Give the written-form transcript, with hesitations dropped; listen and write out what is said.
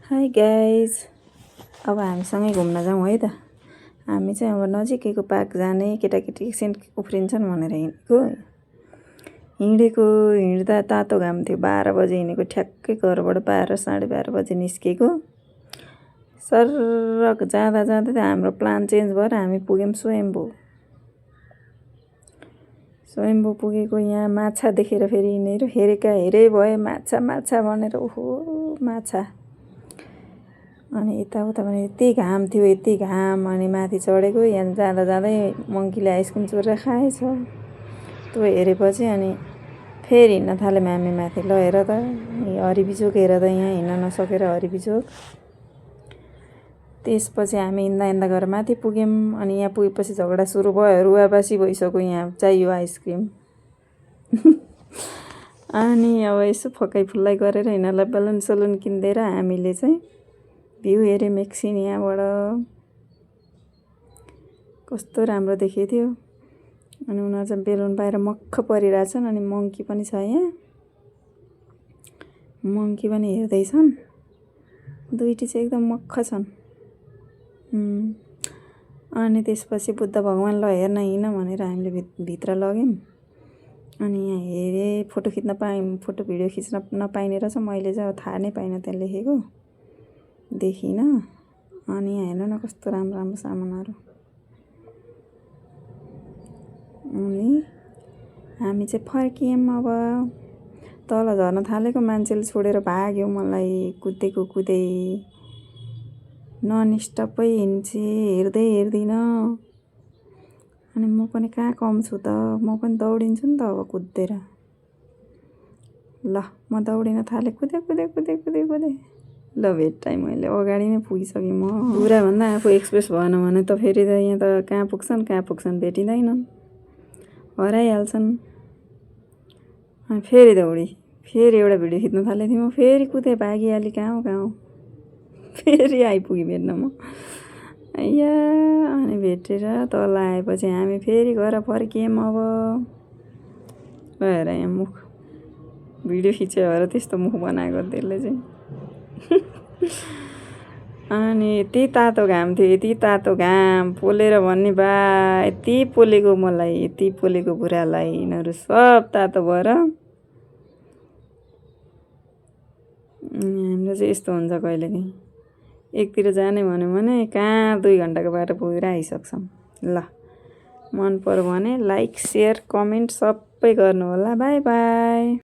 Hi guys, अब हामीसँगै घुम्न जाउँ है त। हामी चाहिँ अब नजिकैको पार्क जाने, केटाकेटी एकछिन उफ्रिन्छन् भनेर हिँडेको हिँड्दा तातो घाम थियो। 12 बजे हिँडेको, ठ्याक्कै घरबाट 12 साढे 12 बजे निस्केको। सरक जाँदा जाँदै हाम्रो प्लान चेन्ज भएर हामी पुग्यौँ स्वयम्भू पुगेको। यहाँ माछा देखेर फेरि यिनीहरू हेरे भए माछा माछा भनेर, ओहो माछा। अनि यताउता भने यति घाम थियो, यति घाम। अनि माथि चढेको, यहाँ जाँदा जाँदै मङ्कीले आइसक्रिम चोरेर खाएछ। त्यो हेरेपछि अनि फेरि हिँड्न थाल्यौँ हामी माथि। ल हेर त, हरिबिचोक हेर त, यहाँ हिँड्न नसकेर हरिबिचोक। त्यसपछि हामी हिँड्दा हिँड्दा गएर माथि पुग्यौँ। अनि यहाँ पुगेपछि झगडा सुरु भयो, रुवाबासी भइसक्यो, यहाँ चाहियो आइसक्रिम। अनि अब यसो फकाइ फुल्लाई गरेर यिनीहरूलाई बलुन सलुन किनिदिएर हामीले चाहिँ भ्यू हेऱ्यौँ एकछिन। यहाँबाट कस्तो राम्रो देखेको थियो। अनि उनीहरू चाहिँ बेलुन पाएर मक्ख परिरहेछन्। अनि मङ्की पनि छ यहाँ, मङ्की पनि हेर्दैछन्। दुईटी चाहिँ एकदम मक्ख छन्। अनि त्यसपछि बुद्ध भगवान् ल हेर्न हिँड भनेर हामीले भित्र लग्यौँ। अनि यहाँ हेरेँ, फोटो खिच्न फोटो भिडियो खिच्न नपाइने रहेछ। मैले चाहिँ अब थाहा नै पाइनँ, त्यहाँ लेखेको देखिनँ। अनि यहाँ हेर्नु न कस्तो राम्रो राम्रो सामानहरू। अनि हामी चाहिँ फर्कियौँ। अब तल झर्न थालेको, मान्छेले छोडेर भाग्यो मलाई। कुदै नन स्टपै हिँड्छे, हेर्दिनँ। अनि म पनि कहाँ कम छु त, म पनि दौडिन्छु नि त अब कुदेर। ल म दौडिन थालेँ, कुदेँ। ल भेट्टाएँ, मैले अगाडि नै पुगिसकेँ। म बुढाभन्दा आफू एक्सप्रेस भएन भने त फेरि त यहाँ त कहाँ पुग्छन् भेटिँदैनन्, हराइहाल्छन्। अनि फेरि दौडी, फेरि एउटा भिडियो खिच्न थालेको थिएँ। म फेरि कुदेँ, भागिहालेँ कहाँ हो। फेरि आइपुगेँ भेट्न म। अनि भेटेर तल आएपछि हामी फेरि घर फर्कियौँ। अब हेर यहाँ मुख, भिडियो खिच्यो भएर त्यस्तो मुख बनाएको त्यसले चाहिँ। अनि यति तातो घाम थियो, यति तातो घाम पोलेर भन्ने बा, यति पोलेको मलाई, यति पोलेको बुढालाई। यिनीहरू सब तातो भएर। हाम्रो चाहिँ यस्तो हुन्छ कहिलेकाहीँ, एकतिर जाने भन्यो भने कहाँ 2 घन्टाको बाटो पुगेर आइसक्छौँ। ल मन पर्यो भने लाइक, सेयर, कमेन्ट सबै गर्नु होला। By by.